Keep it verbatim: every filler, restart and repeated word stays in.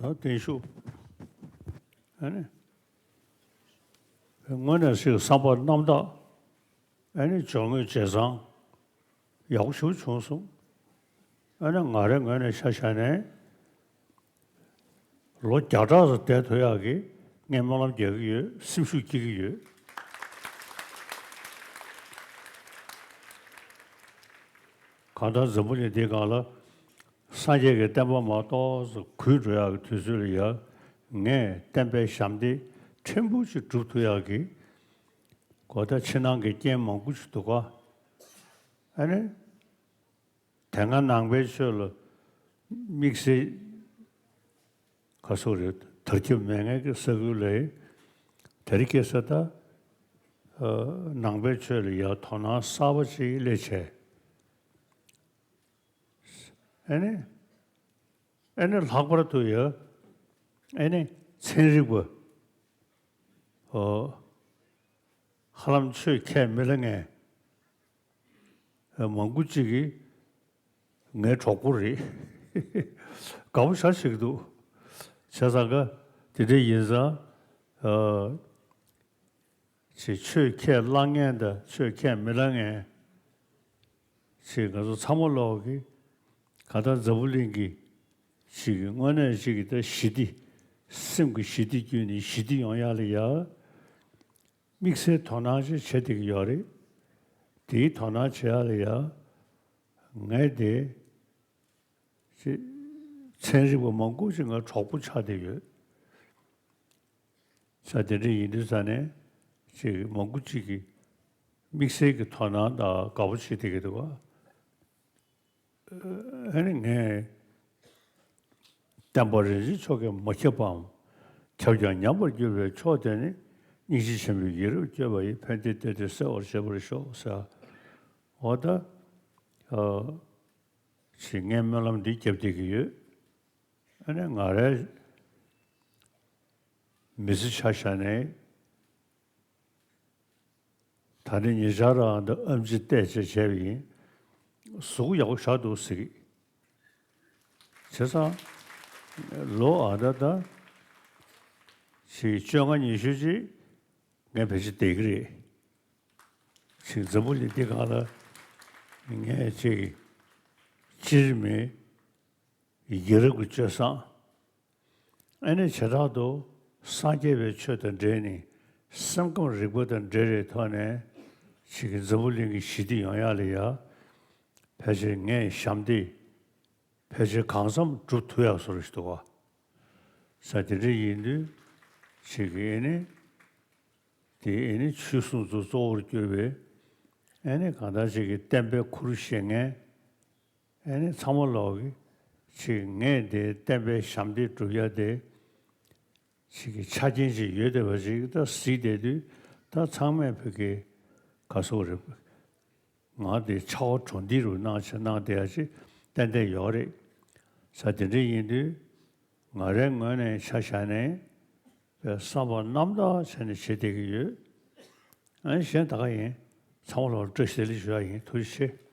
བརྟན་བཞུགས། ཨ་ནི། དངོས་གནས་ཞིག་བསམ་པ་རྣམ་དག་ཨ་ནི་སྦྱོར་དངོས་བྱས་ཙང་ཡག་པོ་ཞེ་པོ་བྱུང་སོང་། ཨ་ནི་ང་རའི་ངོས་ནས་ཆ་བཞག་ནས་ལོ་བརྒྱ་ཕྲག་ཙམ་བསྡད་ཐུབ་ཡག་གི་ངས་སྨོན་ལམ་རྒྱག་གི་ཡོད། སེམས་ཤུགས་སྐྱེ་གི་ཡོད། གང་ལྟར་འཛམ་བུ་གླིང་འདིའི་སྒང་ལ་སངས་རྒྱས་ཀྱི་བསྟན་པ་མར་ཏོག་ཙམ་རྒུད་འགྲོ་ཡག་གི་དུས་ཚོད་ལ་ཡ་ངས་བསྟན་པའི་ཞབས་འདེགས་ཕྲན་བུ་ཅིག་སྒྲུབ་ཐུབ་ཡག་གི་གོ་ད་ཕྱི་ནང་གི་རྐྱེན་མང་པོ་ཞིག་འདུག་ག་ཨ་ནི། དེ་སྔ་ནང་པའི་ཆོས་ལ་དམིགས་བསལ་ག་སོགས་རེད་དར་ཁྱབ་མེད་མཁན་གྱི་ས་ཁུལ་ལ་དེ་རིང་ཁ་སང་ད་ནང་པའི་ཆོས་ལ་ཡ་དོ་སྣང་གསར་པ་ཅིག་སླེབས་བྱས། ཨ་ནི། ཨ་ནི་ལྷག་པར་དུ་ཡ་ཨ་ནི་ཚན་རིག་པ་ཧ་ལམ་ཆོས་ཁས་མི་ལེན་མཁན་མང་པོ་ཅིག་གིས་ངའི་གྲོགས་པོ་རེད། དགའ་པོ་ཞེ་པོ་ཞིག་འདུག་བྱས་ཙང་ཀ་དེ་འདྲ་ཡིན་ཙང་ཅིག་ཆོས་ཁས་བླངས་མཁན་དང་ཆོས་ཁས་མི་བླངས་མཁན་ཅིག་ང་ཚོ་ཚང་མ་ལོག་གི་གང་ལྟར་འཛམ་བུ་གླིང་གི་ཅིག་གི་དངོས་གནས་ཅིག་གི་ད་ཞི་བདེ་སེམས་ཀྱི་ཞི་བདེ་བརྒྱུད་ནས་ཞི་བདེ་ཡོང་ཡག་ལ་ཡ་དམིགས་བསལ་དོ་སྣང་ཅིག་བྱེད་བསྡད་ཀྱི་ཡོད་རེད། དེའི་དོ་སྣང་བྱེད་ཡག་ལ་ཡ་ངས་དེ་ཅིག་ཚན་རིག་པ་མང་པོ་ཅིག་ང་གྲོགས་པོ་ཆགས་བསྡད་ཡོད། ས་དེ་འདྲ་ཡིན་དུས་ས་ནས་ཅིག་མང་པོ་ཅིག་གིས་དམིགས་བསལ་གྱི་དོ་སྣང་དང་དགའ་པོ་བྱེད་བསྡད་ཀྱི་འདུག་ག་ཨ་ནི་ངས་བསྟན་པ་རིན་ཆེན་མཆོག་གིས་མ་ཁྱབ་པའམ། ཁྱབ་ཀྱང་ཉམས་པར་འགྱུར་བའི་ཕྱོགས་དེ་ནི། སྙིང་རྗེ་ཆེན་པོས་ཡིད་རབ་བསྐྱོད་པ་ཡིས། ཕན་བདེའི་གཏེར་དེ་གསལ་བར་བྱེད་པར་ཤོག་ཟེར། འོ་ད། ཨ། ཅིག་ངས་སྨོན་ལམ་འདི་བརྒྱབ་བསྡད་ཀྱི་ཡོད། ཨ་ནི་ང་རའི་མི་ཚེ་ཆ་བཞག་ནས། ད་ནི་ཉེ་ཆར་རང་ད་ཨེམ་ཆི་བལྟས་བྱས་བྱས་པ་ཡིན། གཟུགས་ཡག་པོ་ཞེ་པོ་འདུག་ཟེར་གི། བྱས་ཙང་ལོ་ཨ་ད་ད་ཅིག་བཅོ་ལྔ་ཉི་ཤུ་ཅིག་ངས་ཕལ་ཆེར་བསྡད་ཀྱི་རེད། ཅིག་འཛམ་བུ་གླིང་འདི་སྒང་ལ་ངས་ཅིག་སྤྱིར་མི་ཡ་རབས་ཀྱི་སྤྱོད་བཟང་། ཨ་ནི་བྱེ་བྲག་ཏུ་སངས་རྒྱས་པའི་ཆོས་དང་འབྲེལ་ནས་སེམས་ཁམས་རིག་པ་དང་འབྲེལ་བའི་ཐོག་ནས་ཅིག་གི་འཛམ་བུ་གླིང་གི་ཞི་བདེ་ཡོང་ཡག་ལ་ཡ་ཕལ་ཆེར་ངས་ཞབས་འདེགས་ཕལ་ཆེར་གང་འཚམ་སྒྲུབ་ཐུབ་ཡག་བཟོ་འདྲ་ཞིག་འདུག་ག་ས་དེ་འདྲ་ཡིན་དུས་ཅིག་གི་ཨ་ནི་དེ་ཨ་ནི་ཆོས་སྲུང་ཚོ་གཙོ་བོར་གྱུར་པའི་ཨ་ནི་གང་ལྟར་ཅིག་གི་བསྟན་པའི་ཁུར་བཞེས་མཁན། ཨ་ནི་ཚང་མ་ལོག་གི་ཅིག་ངས་དེ་བསྟན་པའི་ཞབས་འདེགས་སྒྲུབ་ཡ་དེ་ཅིག་གི་ཆ་རྐྱེན་ཅིག་ཡོད་བསྡད་པ་ཅིག་ད་གཟིགས་བསྡད་དུས་ད་ཚང་མས་བོད་ཀྱི་ག་སོག་རེད། ང་དེ་ཆ་བ་གྲོང་སྡེ་རུ་གནང་བྱས་གནང་བསྡད་ཡ་ཅིག་ཏན་ཏན་ཡོད་རེད། ས་དེ་འདྲ་ཡིན་དུས་ང་རའི་ངོས་ནས་ཆ་བཞག་ནས་བསམ་པ་རྣམ་དག་བྱས་ནས་བྱེད་བསྡད་ཀྱི་ཡོད། ཨ་ནི་གཞན་ད་ག་ཡིན། ཚང་མ་ལ་བཀྲ་ཤིས་བདེ་ལེགས་ཞུ་ཡ་ཡིན། ཐུགས་རྗེ་ཆེ།